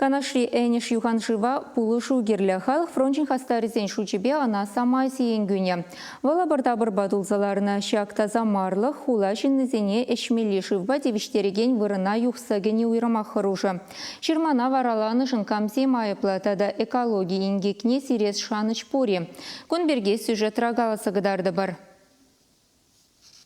Канашри Энӗш юханшыва пулӑшу кирлӗ. Халӑх фрончӗн хастарӗсен шучӗпе ӑна самай сиен кӳнӗ. Вӑл ӑпӑр-тапӑрпа тулса ларнӑ. Ҫак тасамарлӑх хула ҫыннисене ӗҫмелли шывпа тивӗҫтерекен вырӑна юхса кӗни уйрӑмах хӑрушӑ. Ҫырмана вараланӑшӑн камсем айӑплӑ тата экологи инкекне сирес шанӑҫ пур-и? Кун пирки сюжетра каласа кӑтартӑпӑр.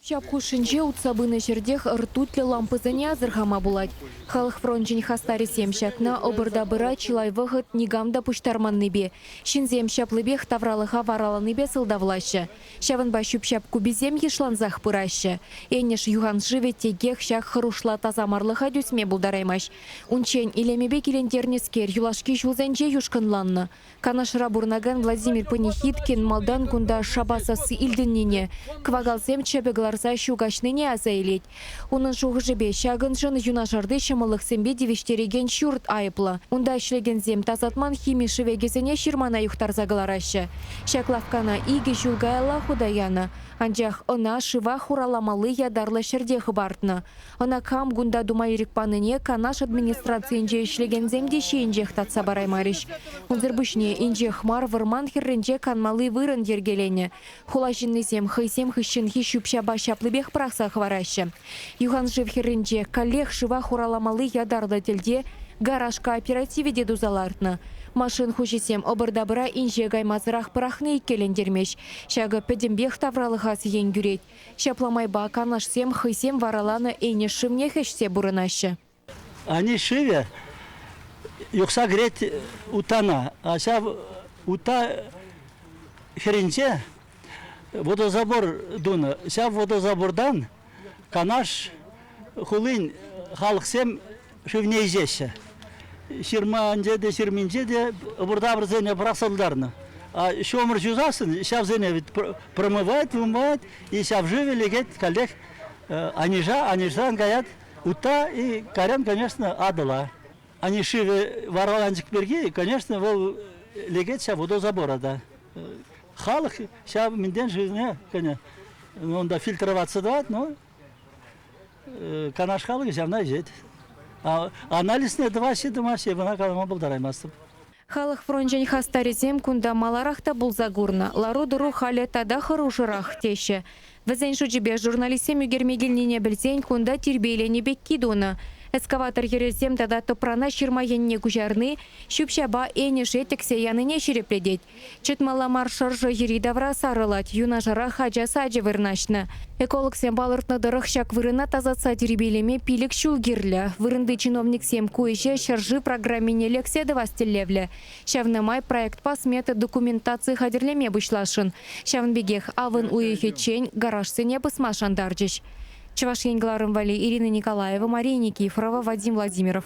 Ҫап хушшинче утса пынӑ ҫӗртех ртутьлӗ лампӑсене асӑрхама пулать. Халӑх фрончӗн хастарӗсем ҫакна ӑпӑр-тапӑра чылай вӑхӑт никам та пуҫтарманнипе, ҫынсем ҫаплипех тавралӑха вараланипе сӑлтавлаҫҫӗ. Ҫавӑнпа ҫӳп-ҫап куписем йышлансах пыраҫҫӗ. Энӗш юханшывӗ текех ҫак хӑрушла тасамарлӑха тӳсме пултараймасть. Унччен илемӗпе килентернӗскер юлашки ҫулсенче юшкӑнланнӑ. Канашра пурӑнакан Владимир Панихидкин малтан кунта шапа сасси илтӗннине, кӑвакалсем чӗпӗ кӑларса ҫу каҫнине аса илет. Унӑн шухӑшӗпе, ҫакӑншӑн юнашарти ҫӑмӑллӑхсемпе тивӗҫтерекен ҫурт айӑплӑ. Унта ӗҫлекенсем тасатман хими шӗвекӗсене ҫырмана юхтарса кӑлараҫҫӗ. Ҫак лавккана икӗ ҫул каялла хута янӑ. Анчах ӑна шыва хураламалли ятарлӑ ҫӗрте хӑпартнӑ. Ӑна кам кунта тума ирӗк панине Канаш администрацийӗнче ӗҫлекенсем те ҫийӗнчех татса параймарӗҫ. Унсӑр пуҫне инҫех мар вӑрман хӗрринче канмалли вырӑн йӗркеленӗ. Хула ҫыннисем хӑйсем хыҫҫӑнхи ҫӳп-ҫапа ҫаплипех пӑрахса хӑвараҫҫӗ. Юханшыв хӗрринче каллех шыва хураламалли ятарлӑ тӗлте гараж кооперативӗ те туса лартнӑ. Машин хуҫисем ӑпӑр-тапӑра инҫе каймасӑрах пӑрахни иккӗлентермест. Ҫакӑ пӗтӗмпех тавралӑха сиен кӳрет. Ҫапла майпа канашсем хӑйсем вараланӑ Энӗш шывнех ӗҫсе пурӑнаҫҫӗ. Ани шывӗ юхса кӗрет утана. А ҫав ута хӗрринче водозабор тунӑ. Ҫав водозабортан Канаш хулин халӑхсем шывне ӗҫеҫҫӗ. Ҫырманче те, ҫырминче те ӑпӑр-тапӑрсене пӑрахса тултарнӑ. А ҫумӑр ҫусассӑн ҫавсене ведь промывать, вымывать, и ҫав шывӗ лекет каллех Аниша, Анишран каять утта и кайран, конечно, Атӑла. Ани шывӗ вараланчӑк пирки, конечно, вӑл лекет ҫав водозабора та. Халӑх ҫав мӗнтен шывне, конечно, унта фильтроваться тӑвать, но Канаш халӑхӗ ҫавна ӗҫет. Анализне тӑваҫҫӗ-тӑмаҫҫӗ, эп ӑна калама пултараймастӑп. Халӑх фрончӗн хастарӗсем кунта маларах та пулса курнӑ. Лару-тӑру халӗ тата хӑрушӑрах, теҫҫӗ. Вӗсен шучӗпе журналистсем ӳкерме килнине пӗлсен кунта тирпейленӗ пекки тунӑ. Эскаватор йӗрӗсем тата тӑпрана ҫырма енне куҫарни ҫӳп-ҫапа Энӗше тӗксе янине ҫирӗплетет. Чӑтмалла мар шӑршӑ йӗри-тавра сарӑлать, юнашарах ача сачӗ вырнаҫнӑ. Экологсем палӑртнӑ тӑрӑх, ҫак вырӑна тасатса тирпейлеме 5 ҫул кирлӗ. Вырӑнти чиновниксем ку ӗҫе ҫӗршыв программине лексе тӑвас тӗллевлӗ. Ҫавна май проектпа смета документаци хатӗрлеме пуҫласшӑн. Ҫавӑн пекех авӑн уйӑхӗччен гаражсене пӑсма шантарчӗҫ. Чӑваш Ен кӑларӑм валли Ирина Николаева, Мария Никифорова, Вадим Владимиров.